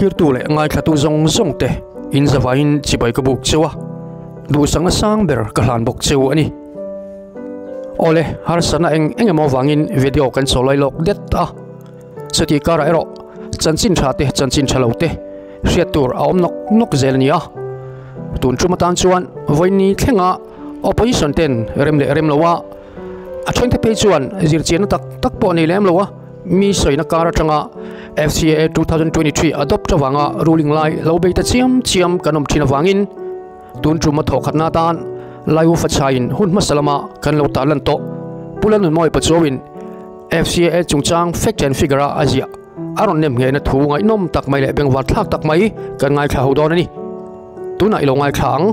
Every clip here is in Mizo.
Thlirtu leh ngaithlatu zawng zawng te in zavaiin chibai ka buk cheu a, duhsakna sang ber ka hlan bawk cheu a ni. Awle, harsatna eng eng emaw vangin video kan chaw lai lawk det a, chutih karah erawh chanchin tha te chanchin tha lo te hriat tur a awm nawk nawk zel a ni a. Tun tum atan chuan vawiin thlenga opposition ten rem leh rem lo a, a thente phei chuan zirchianna tak tak pawh nei lem lo a, Mi sawina kar atanga FCAA 2023 adopt avanga ruling lai lo bei ta chiam chiam kan awm thin avangin tun tum a thawhkhatna atan Laiwu Fachaiin hun hmasa lama kan lo tarlan tawh. Pu Lalnunmawi Pachuauin FCAA chungchang fact and figure a a ziah a rawn nem nghehna thu ngaihnawm tak mai leh bengvar thlak tak mai kan ngaithla ho dawn a ni. Tunah i lo ngaithla ang.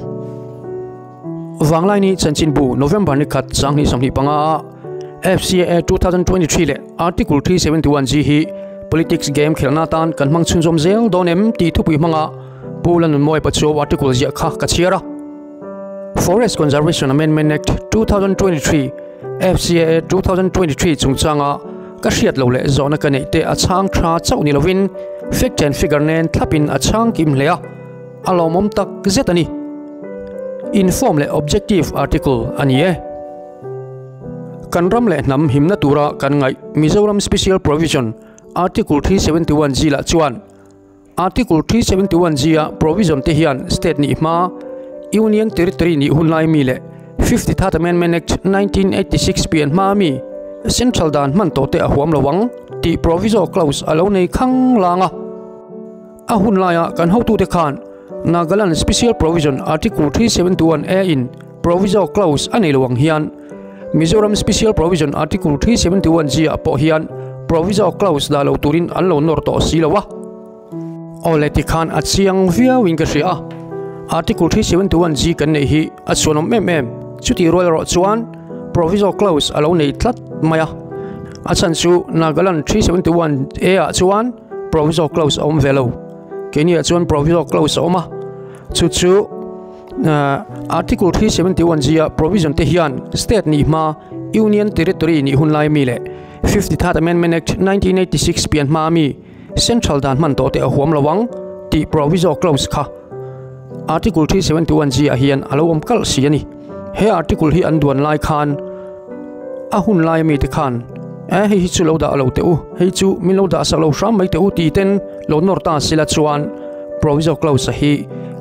Vanglaini chanchinbu November ni khat 2025 a FCAA 2023 leh Article 371G hi politics game khelhna atan kan hmang chhunzawm zel dawn em tih thupui hmanga Pu Lanunmawi Pachuau article ziah kha ka chhiar a. Forest Conservation Amendment Act 2023, FCAA 2023 chungchanga ka hriat lo leh zawhna ka neih te a chhang tha chauh ni lovin fact and figure nen thlapin a chhang kim hle a, a lawmawm tak zet a ni. Inform leh objective article a ni e. Kan ram leh hnam himna tura kan ngaih Mizoram Special Provision Article 371 G lah chuan Article 371 G a provision te hian state nih hma Union Territory nih hun lai mi leh Fifty-third Amendment Act 1986 pian hma mi Central dan hman tawh te a huam lo ang tih proviso clause a lo nei khang lang a. A hun laia kan hotute khan Nagaland Special Provision Article 371 A in Proviso Clause a nei lo ang hian Mizoram Special Provision Article 371 G ah pawh hian Proviso Clause dah lo turin an lo nawr tawh si lo a. Awle tikhan a chiang viau in ka hria a, Article 371 G kan neih hi a chhuanawm em em, chutih rual erawh chuan Proviso Clause a lo nei tlat mai a, a chhan chu Nagaland 371 A ah chuan Proviso Clause a awm ve lo. Keiniah chuan Proviso Clause a awm a, chu chu Article 371 G a provision te hian state nih hma Union Territory nih hun lai mi leh 53rd Amendment Act 1986 pian hma mi Central dan hman tawh te a huam lo ang tih Proviso Clause kha Article 371 G ah hian a lo awm kalh si a ni. He article hi an duan lai khan a hun lai ami te khan eh hei hi chu lo dah lo teh u, hei chu min lo dah sak lo hram mai teh u tih ten lo nawr ta sila chuan proviso clause a hi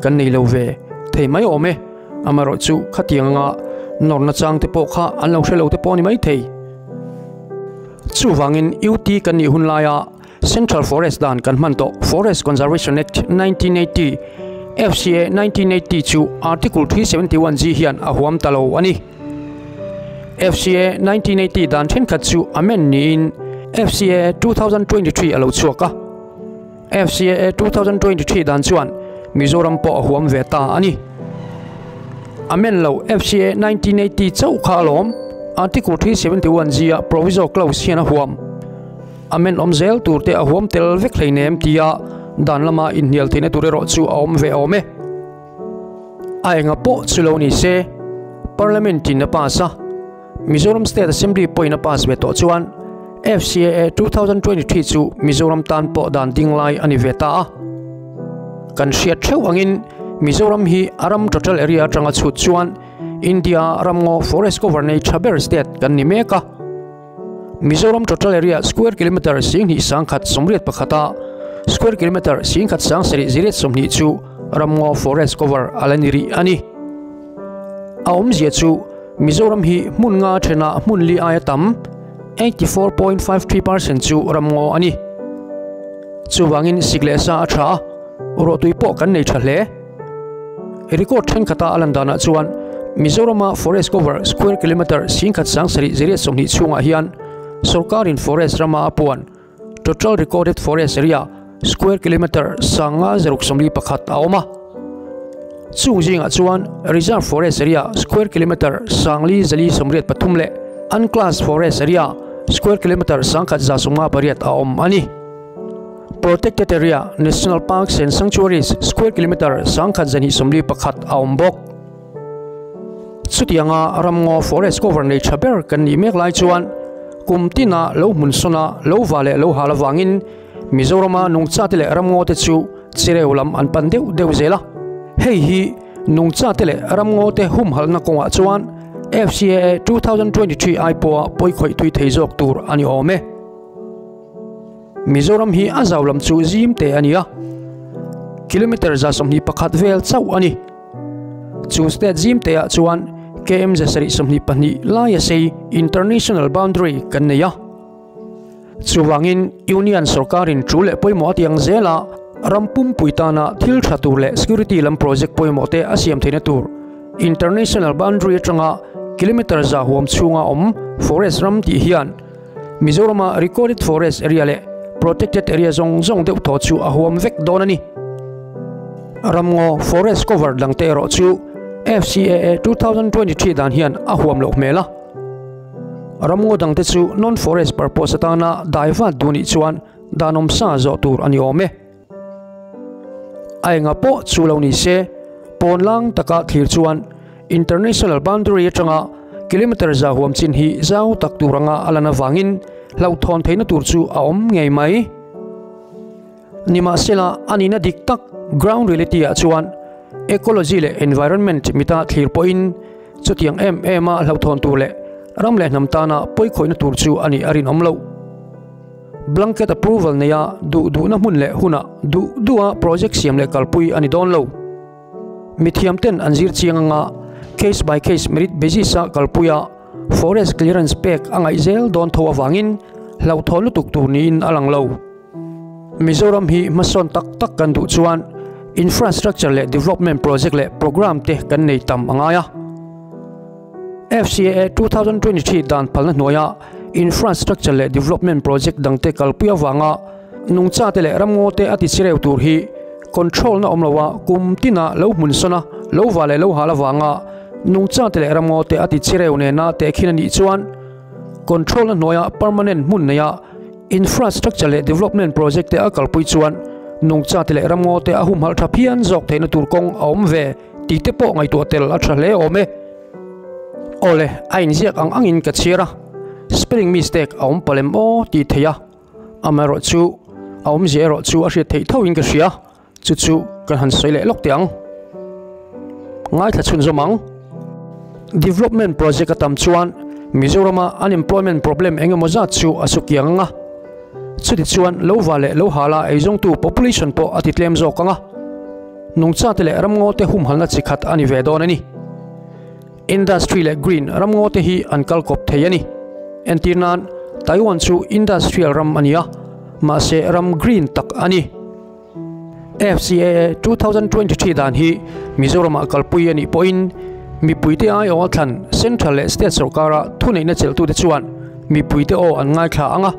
kan nei lo ve thei mai awm e. Amaherawh chu khatiang anga nawrna chang te pawh kha an lo hre lo te pawh a ni mai thei. Chuvangin UT kan nih hun laia Central Forest dan kan hman tawh Forest Conservation Act 1980, FCA 1980 chu Article 371 G hian a huam ta lo a ni. FCA 1980 dan thenkhat chu amend niin FCA 2023 a lo chhuak a. FCA 2023 dan chuan Mizoram pawh a huam ve ta a ni. Amend lo FCA 1980 chauh kha alawm Article 371 G a Proviso Clause hian a huam. A men awm zel tur te a huam tel vek hleinem tia dan lama inhnial theihna tur erawh chu a awm ve awm e. A enga pawh chu lo ni se, Parliament in a pass a, Mizoram State Assembly pawhin a pass ve tawh chuan FCAA 2023 chu Mizoram tan pawh dan ding lai a ni ve ta a. Kan hriat theuh angin Mizoram hi a ram total area atanga chhut chuan India ramngaw forest cover nei tha ber state kan ni mek a. Mizoram total area square kilometre 10 sangkhat sawmriat pakhata square kilometre 10 sang sarih ziriat 20 chu ramngaw forest cover a la ni rih a ni. A awmzia chu Mizoram hi hmun nga thena hmun li aia tam 84.53% chu ramngaw a ni. Chuvangin sik leh sa a tha a, ruahtui pawh kan nei tha hle. Record thenkhat a lan danah chuan Mizorama forest cover square kilometre 10 sang sarih ziriat 20 chhungah hian sorkarin forest rama a puan total recorded forest area square kilometre sanga zaruk 41 a awm a. Chung zingah chuan reserve forest area square kilometre sangli zali 83 leh unclassed forest area square kilometre 1158 a awm a ni. Protected Area, National Parks and Sanctuaries, square kilometre 1121 a awm bawk. Chutianga ramngaw forest cover nei tha ber kan nih mek lai chuan kum tina lo hmun sawna lo va leh lo hal avangin Mizorama nungchate leh ramngaw te chu Chereu lam an pan deuh deuh zel a, hei hi nungchate leh ramngawte humhalhna kawngah chuan FCAA 2023 ai pawha pawi khawih tui thei zawk tur a ni awm e. Mizoram hi a zau lam chu zim te a ni a, kilometre 121 vel chauh a ni. Chu state zim te ah chuan km 722 laia sei international boundary kan nei a. Chuvangin Union sorkarin thu leh pawimawh a ti ang zel a, ram pumpui tana thil tha tur leh security lam project pawimawh te a siam theihna tur International boundary atanga kilometre za huam chhunga awm forest ram tih hian Mizorama recorded forest area leh protected area zawng zawng deuh thaw chu a huam vek dawn a ni. Ramngaw forest cover dangte erawh chu FCAA 2023 dan hian a huam loh hmel a. Ramngaw dangte chu non-forest purpose atana dai vat duh nih chuan dan awmsa zawh tur a ni awm e. A enga pawh chu lo ni se, pawn lang taka thlir chuan international boundary atanga kilometre za huam chin hi zau tak tur anga a lan avangin hlauhthawn theihna tur chu a awm ngei mai. Nimahsela, a nihna dik tak ground reality ah chuan ecology leh environment mita thlir pawhin chutiang em em a hlauhthawn tur leh ram leh hnam tana pawikhawihna tur chu a nih a rinawm loh. Blanket approval neia duh duhna hmun leh hunah duh duha project siam leh kalpui a ni dawn lo. Mithiamten an zir chiang anga case by case merit basis a kalpuia forest clearance pek a ngaih zel dawn tho avangin hlauhthawn lutuk tur niin a lang lo. Mizoram hi hmasawn tak tak kan duh chuan infrastructure leh development project leh programme te kan nei tam a ngai a. FCAA 2023 dan phalna hnuaia infrastructure leh development project dangte kalpui avanga nungchate leh ramngawte a tichireu tur hi control na awm loa kum tina lo hmun sawn a, lo va leh lo hal avanga nungchate leh ramngawte a tichireu nena tehkhin a nih chuan control na hnuaia permanent hmun neia Infrastructure leh development project te a kalpui chuan nungchate leh ramngaw te a humhalh tha phian zawk theihna tur kawng a awm ve tih te pawh ngaihtuah tel a tha hle awm e. Awle, a inziak ang angin ka chhiar a, spelling mistake a awm palem aw tih theih a, amaherawhchu a awmzia erawh chu a hriat theih tho in ka hria. Chu chu kan han sawi leh lawk teh ang. Ngaithla chhunzawm ang. Development project a tam chuan Mizorama unemployment problem eng emaw zat chu a su kiang ang a. Chuti chuan lo va leh lo hala eizawngtu population pawh a ti tlem zawk ang a. Nungchate leh ramngawte humhalna chi khat a ni ve dawn a ni. Industry leh green ramngawte hi an kal kawp thei a ni. Entir nan Taiwan chu industrial ram a ni a, mahse ram green tak a ni. FCAA 2023 dan hi Mizoramah kalpui a nih pawhin mipuite aiawh a thlan Central leh State sorkara thuneihna chelhtute chuan mipuite aw an ngaithla ang a,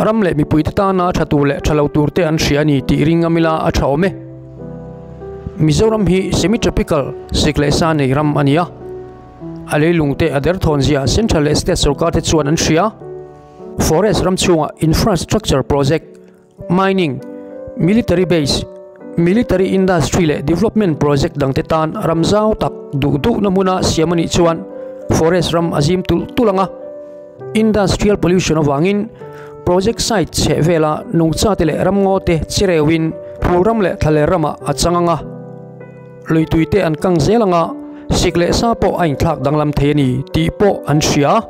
ram leh mipuite tana tha tur leh tha lo turte an hria a ni tih ring amila a tha awm e. Mizoram hi semi-tropical sik leh sa nei ram a ni a, a leilungte a derthawn zia Central leh State sorkarte chuan an hria. Forest ram chhunga infrastructure project Mining, Military Base, Military Industry leh Development Project dangte tan ram zau tak duh duhna hmuna siam a nih chuan Forest ram a zim tulh tulh ang a. Industrial Pollution avangin Project site chheh vela nungchate leh ramngawte chireuin phul ram leh thlaler ramah a chang ang a. Luituite an kang zel ang a, sik leh sa pawh a inthlak danglam thei a ni tih pawh an hria.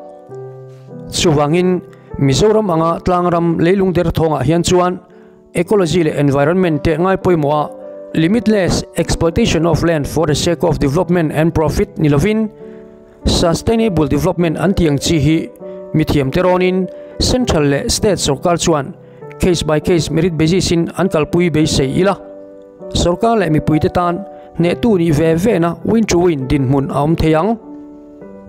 Chuvangin Mizoram anga tlangram leilung derthawngah hian chuan ecology leh environment te ngai pawimawh a, limitless exploitation of land for the sake of development and profit ni lovin sustainable development an tih ang chi hi mithiam te rawnin central leh state sorkar chuan case by case merit basis in an kalpui beisei ila. Sorkar leh mipuite tan hnehtu nih ve vena win to win dinhmun a awm thei ang.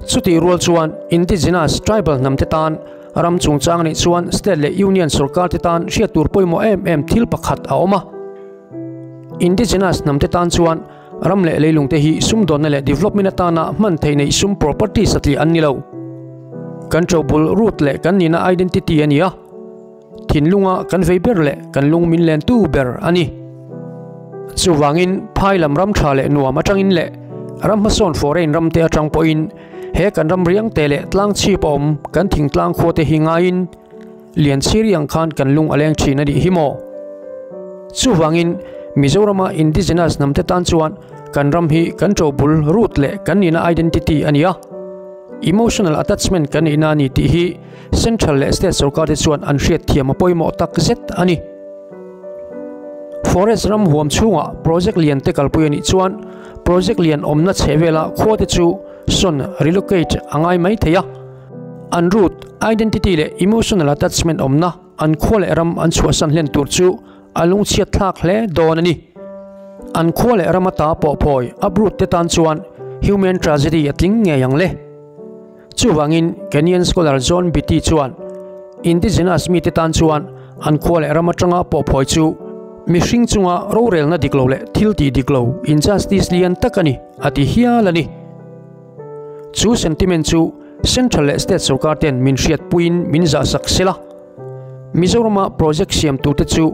Chutih rual chuan Indigenous tribal hnamte tan ram chungchang nih chuan state leh union sorkar te tan hriat tur pawimawh em em thil pakhat a awm a. Indigenous hnamte tan chuan ram leh leilungte hi sumdawnna leh development atana hman theih neih sum property satliah an ni lo. Kan ṭobul root leh kan nihna identity a ni a. Thinlunga kan vei ber leh kan lung min lentu ber a ni. Chuvangin phai lam ram tha leh nuam atangin leh ram hmasawn foreign ram te atang pawhin he kan ram riang te leh tlang chhip a awm kan thingtlang khua te hi ngaiin lian chhir iang khan kan lung a leng thin a nih hi maw? Chuvangin, Mizorama indigenous hnamte tan chuan kan ram hi kan ṭobul, root, leh kan nihna, identity, a ni a. Emotional attachment kan nihna a ni tih hi central leh state sorkar te chuan an hriatthiam a pawimawh tak zet a ni. Forest ram huam chhungah project lian te kalpui a nih chuan project lian awmna chhehvela khua te chu sawn, relocate, a ngai mai thei a. An root, identity leh emotional attachment awmna an khua leh ram an chhuahsan hlen tur chu a lungchhiat thlak hle dawn a ni. An khua leh ram ata pawh phawi uproot te tan chuan human tragedy a tling ngei ang le. Chuvangin Kenyan scholar John Mbiti chuan indigenous mite tan chuan an khua leh ram atanga pawh phawi chu mihring chunga rorelna dik lo leh thil tih dik lo, injustice, lian tak a ni a ti hial a ni. Chu sentiment chu Central leh State sorkar ten min hriatpuiin min zahsak sela. Mizorama project siam turte chu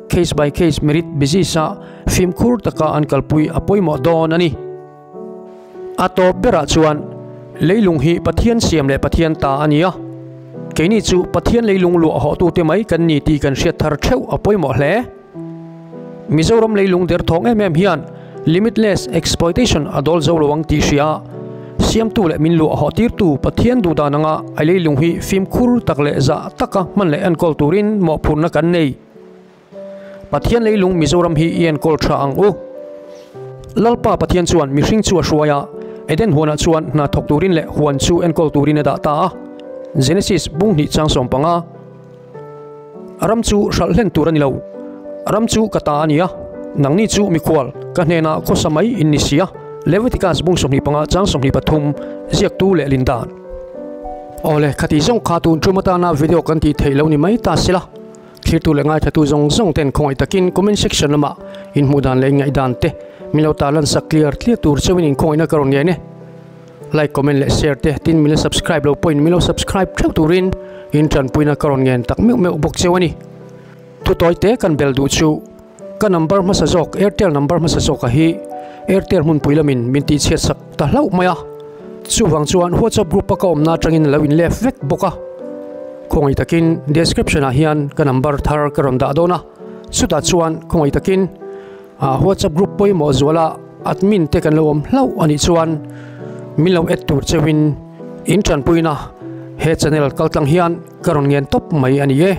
case by case merit basis a fimkhur taka an kalpui a pawimawh dawn a ni. A tawp berah chuan leilung hi Pathian siam leh Pathian ta a ni a, keini chu Pathian leilung luah hawhtute mai kan ni tih kan hriat thar theuh a pawimawh hle. Mizoram leilung derthawng em em hian limitless exploitation a dawl zo lo ang tih hria siamtu leh min luah hawh tirtu Pathian duhdan anga a leilung hi fimkhur tak leh zah taka hman leh enkawl turin mawhphurhna kan nei. Pathian leilung Mizoram hi i enkawl tha ang u. Lalpa Pathian chuan mihring chu a hruai a, Eden huanah chuan hna thawk turin leh huan chu enkawl turin a dah ta a. Genesis bung hnih chang 15. Ram chu hralh hlen tur a ni lo. Ram chu ka ta a ni a, nangni chu mikhual, ka hnenah khawsa mai in ni si a, Leviticus bung 25 chang 23, ziaktu leh Lindan. Awle, khati zawng kha tun tum atana video kan tih theih lo ni mai ta sela. Thirtu leh ngaithatu zawng zawng ten khawngaih takin comment section lamah inhmuh dan leh inngaih dan te min lo tarlan sak clear tliar tur chauhin inkhawngaihna ka rawn ngen e. Like, comment leh share te tin min la subscribe lo pawhin min lo subscribe theuh turin in tanpuina ka rawn ngen tak meuh meuh bawk cheu a ni. Thutawi te kan bel duh chu ka number hmasa zawk Airtel number hmasa zawka hi Airtel hmunpui lamin min tihchhiat sak ta hlauh mai a, chuvang chuan WhatsApp group a ka awmna atangin a lo in left vek bawk a. Khawngaih takin description ah hian ka number thar ka rawn dah dawn a, chutah chuan khawngaih takin WhatsApp group pawimawh zuala Admin te kan lo awm hlauh a nih chuan min lo add tur cheuhin in tanpuina he channel kaltlang hian ka rawn ngen tawp mai a ni e.